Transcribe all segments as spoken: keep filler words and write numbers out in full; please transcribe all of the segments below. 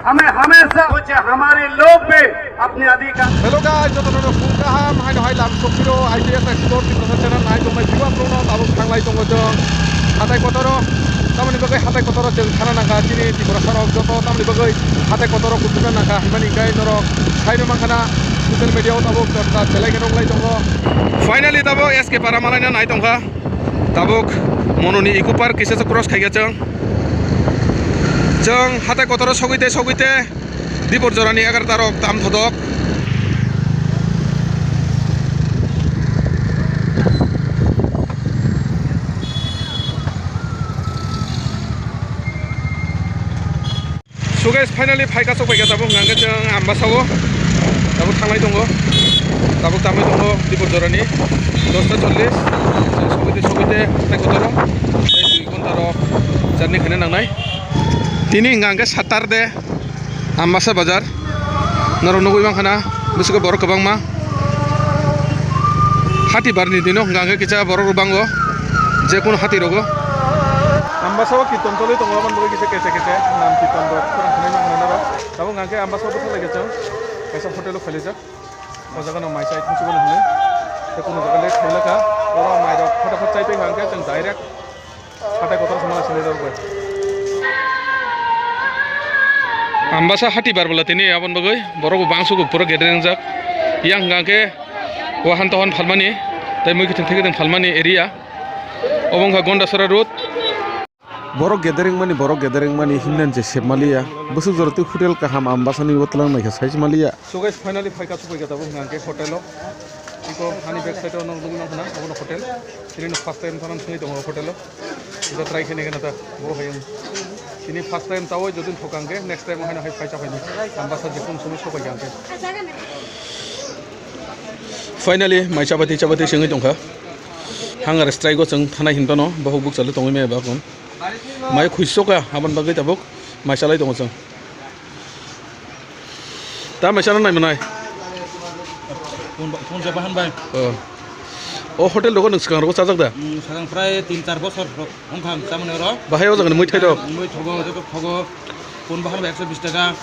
हमें हमेशा कुछ हमारे लोग पे अपने अधिकार। Hello guys, joto no phung kaham, haino hai lam sokiro, I P S Explore Tiprasa channel nai tongmai biwa prongno tabuk thanglai tongo chwng hatai kotoro, tamoni bagwi hatai kotoro chwng thana nangkha chini Tiprasa rok joto, tamoni bagwi hatai kotoro kuchukna nangkha, himani hingkai norok saino mankha na social media o tabuk chorcha belai khe roglai tongo. Finally tabuk S K Para malaina nai tongkha. Tabuk Mononi Eco Park kisa se cross khaikha chwng. Chwng hatai kotoro sogwi te sogwi te Dipor jorani egarota rok tam thodok. So guys, finally phaikha, sokphaikha tabuk hwnkha hwnkhe chwng Ambasa o tabuk thanglai tongo, tabuk tangwi tongo Dipor jorani dosta chollis, chwng sogwi te sogwi te hatai kotoro tei dui ghonta rok journey khaina nangnai. Tini hwnkha hwnkhe Saturday, Ambasa bazar norok nugwi mankha na bwswk borok kwbangma. Hati bar ni dino hwnkha hwnkhe kisa borok rok bango, je kunu hati rogo. Ambasa o kirtan choli tongo, aboni bagwi kisa kese kese nam kirtan rok khorang khnai mankha norok. Tabuk hwnkha hwnkhe Ambasa o bwthak lai khe chwng kaisa hotel o khailaijak. O jaga no mai chai thung chiboni hinwi. Tei kunu jaga late khailakha. Oro mai rok phota phot chai tongkha hwnkhe chwng direct hatai kotor se mala sinai rok bai. Ambasa hati bar bwla tini aboni bagwi borok bo bangsugo pura gathering jak. Yang hwnkha khe wahan tohan phalmani tei mui kwthwng thwi kwthwng phalmani area. Obo wngkha Gondasara road. Borok gathering mani, borok gathering mani himnani je sep maliya. Bwswk jora twi hotel kaham Ambasani o twlang naikha sai se maliya. So guys, finally phaikha, sokphaikha tabuk hwnkha hwnkhe hotel o. Iko ani back side o nugwi mankha na, obono hotel. Tini no first time thangna thangwi tongo hotel o. Iko try khaina gana ta, bo hai ang. Tini first time chawi jodi thok ang khe, next time haino hai phai cha phaini. Ambasa je kunu somoi sokphaikha ang khe. Finally mai chabathi chabathi sengwi tongkha. Hunger strike o chwng thanai hinphano bohok bukchalo tongwi maya bakon. Mai khuisoka aboni bagwi tabuk mai chalai tongo chwng. Ta mai chana nai manai. Phone ba-, phone se bahan bai. Oh. O hotel rogo nwng swkang rogo chajak da? Hmm, swkang prai tin char bosor rok wngkha ang chamani oro. Bahai o jaga ni mui thai rok? Mui thogo, joto thogo. Phone bahan bai ekso bis taka.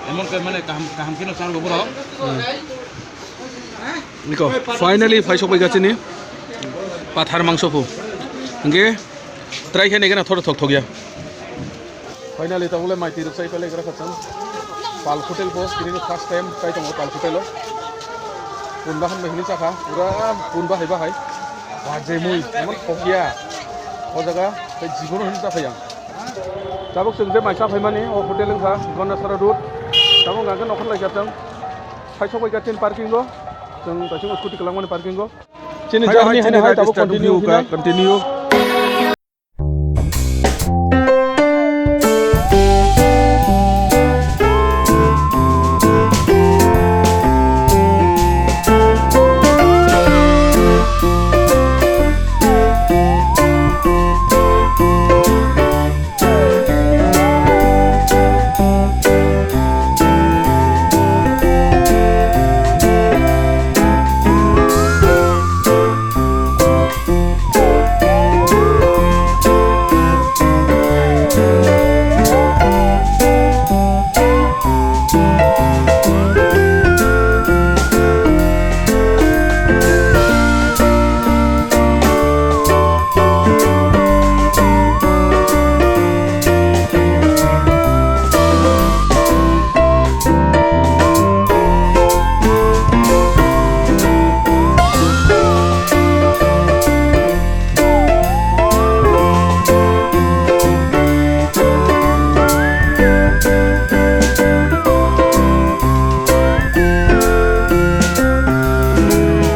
Emon ke mane kaham, kaham khe no chargo borok. Hmm. Niko, finally phai sokphaikha chini pathar mangso phu. Hingke try khe nai gana thoro thok thok ya. Finally tabuk le mai tiruk sai pele gra khachang. Pal hotel bo tini first time tai tongo Pal hotel o. Pun bahan bai hini chakha, pura pun bahai bahai. Wajai mui, emon thok ya. O jaga tei jibono hini chaphai ang. Tabuk chwng je mai chaphaimani o hotel wngkha Gondasara road. Tabuk hwnkha khe nokhor lai kha chwng. Phai sokphaikha chini parking o. Chwng kaisa scooty kwlangmani parking o. Chini journey haino hai tabuk continue, continue.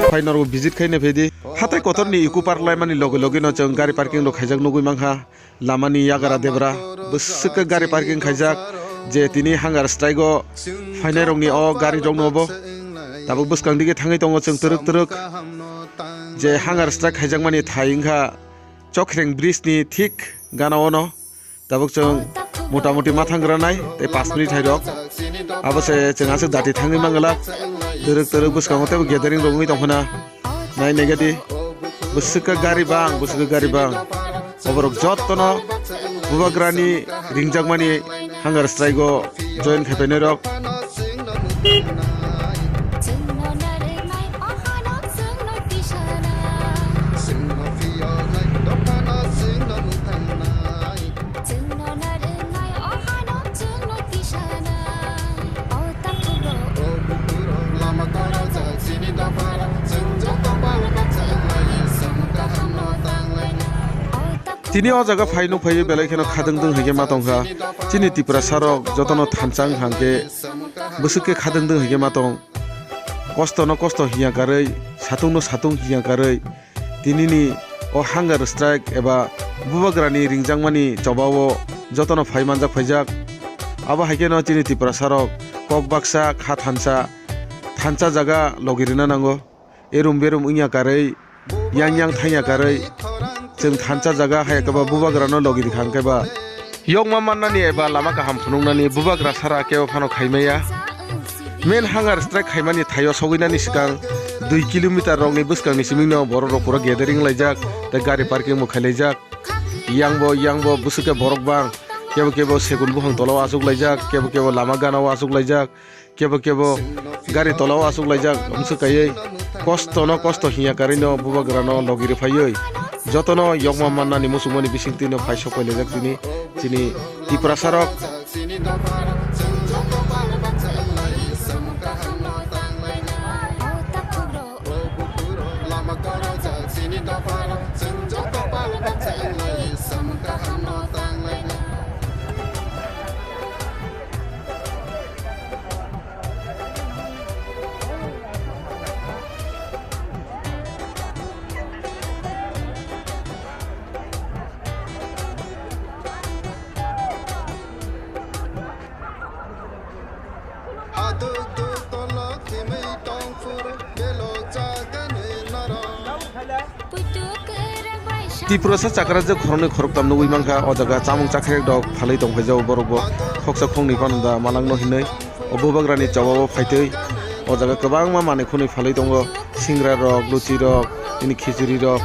Phai norok visit khaina phaidi. Hatai kotorni eco park laimani loge loge no chwng gari parking rok khaijak nugwi mankha. Lamani yagra debra bwswk khe gari parking khaijak, je tini hunger strike o phainai rokni o gari rokno bo tabuk bwskang dige thangwi tongo chwng twrwk twrwk. Je hunger strike khaijakmani thai wngkha Chokreng bridge ni thik gana ono. Tabuk chwng mota moti ma thang granai tei pash minute hai rok. Abo se chwng aswk dati thangwi manglak. Twrwk twrwk bwskango teibo gathering rok wngwi tongphana. Nai naigadi, bwswk khe gari bang, bwswk khe gari bang. Oborok jottono bubagrani ringjakmani Hunger strike o join khaipainai rok. Tini o jaga phai nuk phaiwi belai kheno khadwng dwng hai khe ma tongkha. Chini Tiprasa rok jotono thansa wng kha hwnkhe bwswk khe khadwng dwng hai khe ma tong. Kosto no kosto hiya karwi, satung no satung hiya karwi, tinini o hunger strike eba bubagrani ringjakmani chobao jotono phai manjak phaijak. Abo hai kheno chini Tiprasa rok kok baksa kha thansa, thansa jaga logi rwna nango. Erum berum wngya karwi, yang yang thangya karwi, chwng thansa jaga hai khe ba bubagrano logi rikha hwnkhe ba. Yokma mannani eba lama kaham phunuknani bubagra sara kebo phano khaimaya. Main hunger strike khaimani thaio sogwinani swkang dui kilometer rokni bwskangni simingno borok rok pura gathering laijak, tei gari parking bo khailaijak. Yang bo, yang bo bwswk khe borok bang, kebo kebo segun buphang tolao achuk laijak, kebo kebo lama ganao achuk laijak. Kebo kebo gari tolao achuk laijak, amswk kaiwi kosto no kosto hiya karwi no bubagra no logi rw phaiwi jotono yokma mannani muchungmani bisingtwi no phai sok pai laijak tini chini Tiprasa rok. Tiprasa chakra je khoroknwi khoroktam nugwi mankha, o jaga chamung chakhirek rok phalwi tongphai jago borok bo khoksa khoknwi phano da malangno hinwi o bubagrani chobao phaitwi o jaga kwbangma manwi khwnwi phalwi tongo, singra rok, luchi rok, bini khichuri rok.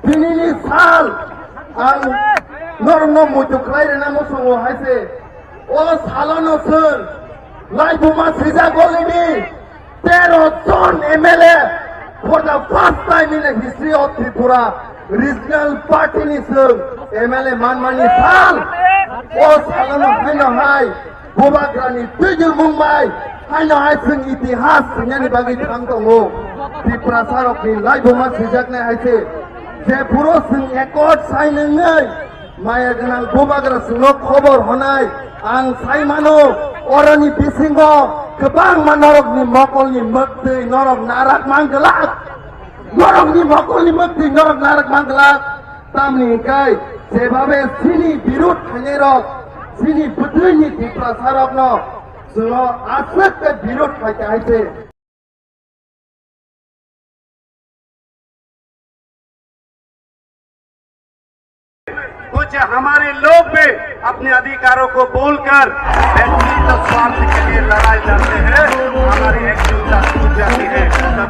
Tinini sal ang norokno muitu khlai rwna muchungo hai se. O salono chwng laibuma swijak already tero jon M L A for the first time in the history of Tripura. Regional party ni chwng M L A manmani sal. O salano haino hai Bubagrani twijlmung bai haino hai chwng itihas swngnani bagwi thang tongo. Tiprasarokni laibuma swijaknai hai se. Je phuru chwng accord sign wngwi maya gwnang Bubagra chwngno khobor honai ang sai mano, oroni bisingo kwbangma norokni mokolni mwktwi norok narak mang glak. Norokni mokolni mwktwi norok narak mang glak. Tamni hwnkhe jebabe chini birut khainairok, chini bwtwini Tiprasarokno chwngno aswk khe birut khai khe hai se. कुछ हमारे लोग भी अपने अधिकारों को बोलकर व्यक्तिगत स्वार्थ के लिए लड़ाई लड़ते हैं। हमारी एकजुटता टूट जाती है।